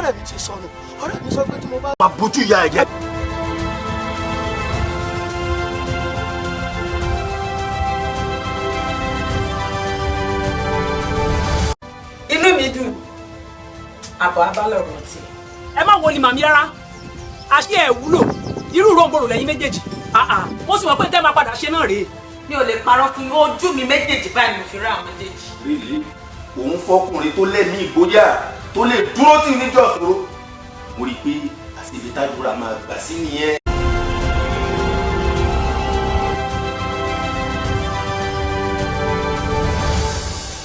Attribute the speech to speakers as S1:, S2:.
S1: Ọ̀rẹ́ mi ti sọnù. Ọ̀rẹ́ mi sọ pé tí mo bá.
S2: Máa bójú ìyá ẹ jẹ́.
S3: Inú mi dùn, àbọ̀ abálọ̀rọ̀ tiẹ̀.
S4: Ẹ má wo ni màmí rárá, àṣé ẹ wúlò irú ròǹbòrò lẹ́yìn méjèèjì. Mo sì mọ̀ pé tẹ́ máa padà ṣe náà rèé.
S3: Mi ò lè parọ́ fún yín, ojú mi méjèèjì báyìí mo fi rí àwọn méjèèjì.
S2: Really? Òun fọkùnrin tó lẹ́mí ìgboyà tó lè dúró tì níjọ́ ìṣòro. Mo rí i pé àṣebítàdúrà máa gbà sí nìyẹn.